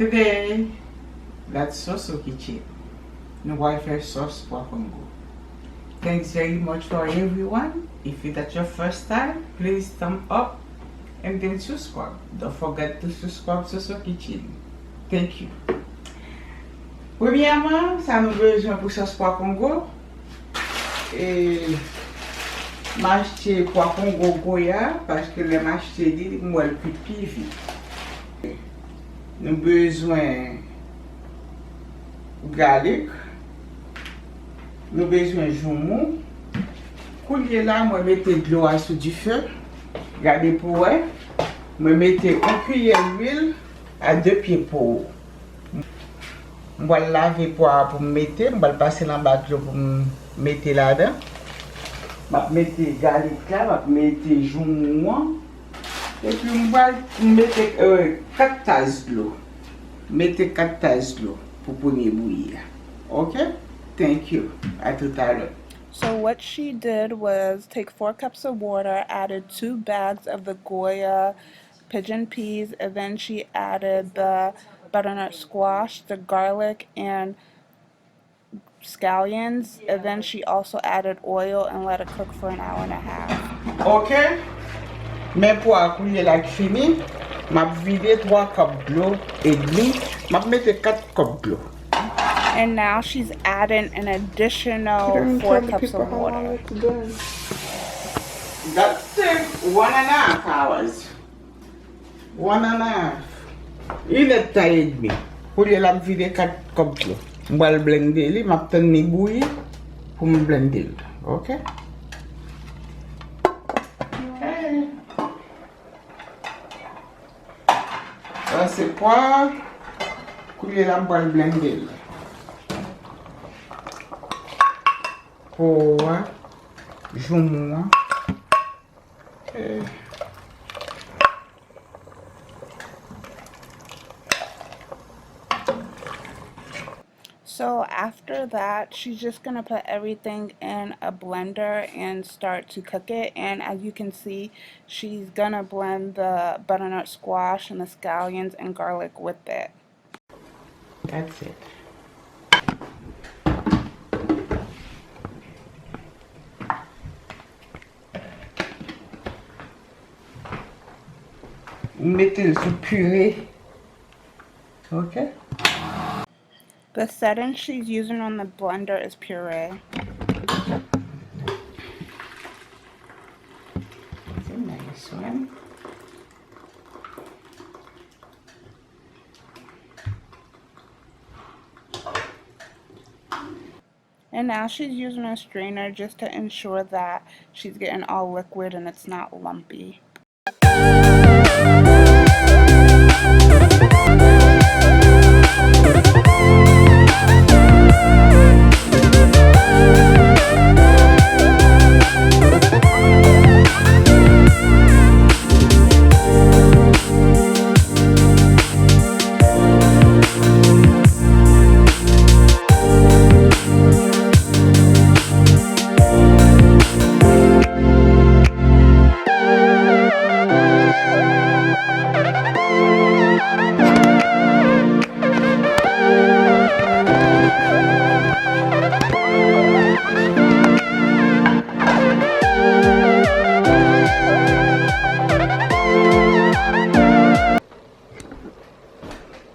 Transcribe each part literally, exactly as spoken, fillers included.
Today, that's Soso Kitchen. Nou pral fè sòs pwa kongo. Thanks very much for everyone. If it's your first time, please thumb up and then subscribe. Don't forget to subscribe Soso Kitchen. Thank you. Premyèman, sa nou bezwen pou sòs pwa kongo. E, m achte pwa kongo Goya, paske lè m achte li, m wè l kwit pi vit. Nou bezwen galik. Nou bezwen joumou. Koulye la, mwen mete dlo a sou dife. Gade pou wè. Mwen mete yon kiyè lwil a de pye po. M pral lave pwa a pou m mete, m pral pase l anba dlo pou m mete ladan. M ap mete galik la, m ap mete joumou an. Epi m pral mete, euh, kat taz dlo. Mete kat taz dlo pou premye bouyi a. Ok? Thank you. À tout à l'heure. So what she did was take four cups of water, added two bags of the Goya pigeon peas, and then she added the butternut squash, the garlic, and scallions, and then she also added oil and let it cook for an hour and a half. Ok. Men pwa a koulye la ki fini, m ap vide twa kòp dlo edmi, m ap mete kat kòp dlo. And now she's adding an additional four cups of water. That take one and a half hours. One and a half. Inèdtan edmi. Koulye la m vide kat kòp dlo. M pral blende li, m ap tann li bouyi pou m blende l. Ok? Ok. Sa se pwa. Koulye la m pral blende l. Po a, joumou an. Ok. So after that, she's just gonna put everything in a blender and start to cook it. And as you can see, she's gonna blend the butternut squash and the scallions and garlic with it. That's it. Mete l sou pire. Ok. The setting she's using on the blender is puree. It's a nice one. And now she's using a strainer just to ensure that she's getting all liquid and it's not lumpy.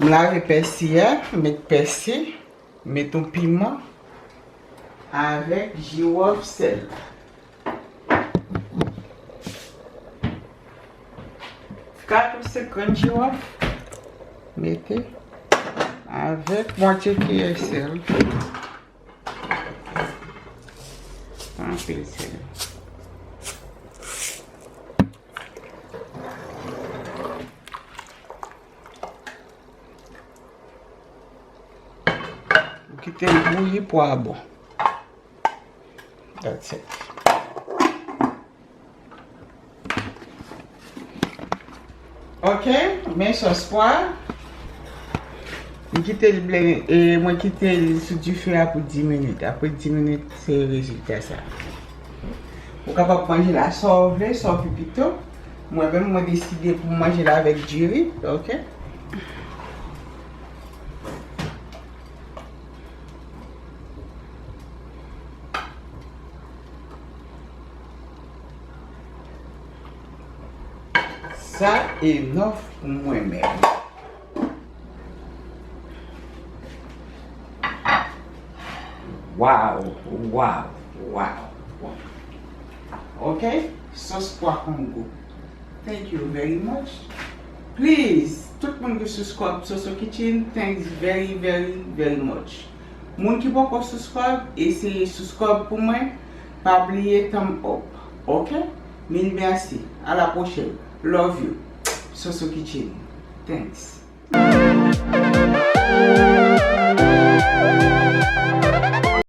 M lave pèsi a, met pèsi, met yon piman avèk jiwòf, sèl. Kat ou senk grenn jiwòf, mete avèk mwatye kiyè sèl. Anpil sèl. Ou kite l bouyi pou a bon. That's it. Ok, men sòs pwa. M kite l blen, e, mwen kite l sou dife a pou dis minit. Apre dis minit, se rezilta sa. Ou kapab manje l a sa w vle, sa w pi pito. Mwen menm, mwen deside pou m manje l avèk diri, ok? Sa enough pou mwen menm. Wow, wow, wow, wow. Ok, sòs pwa Kongo. Thank you very much. Please, tout moun ki subscribe Soso Kitchen, thanks very, very, very much. Moun ki poko subscribe, eseye subscribe pou mwen. Pa bliye thumb up. Ok? Mil mèsi. A la pwochèn. Love you. Soso Kitchen. Thanks.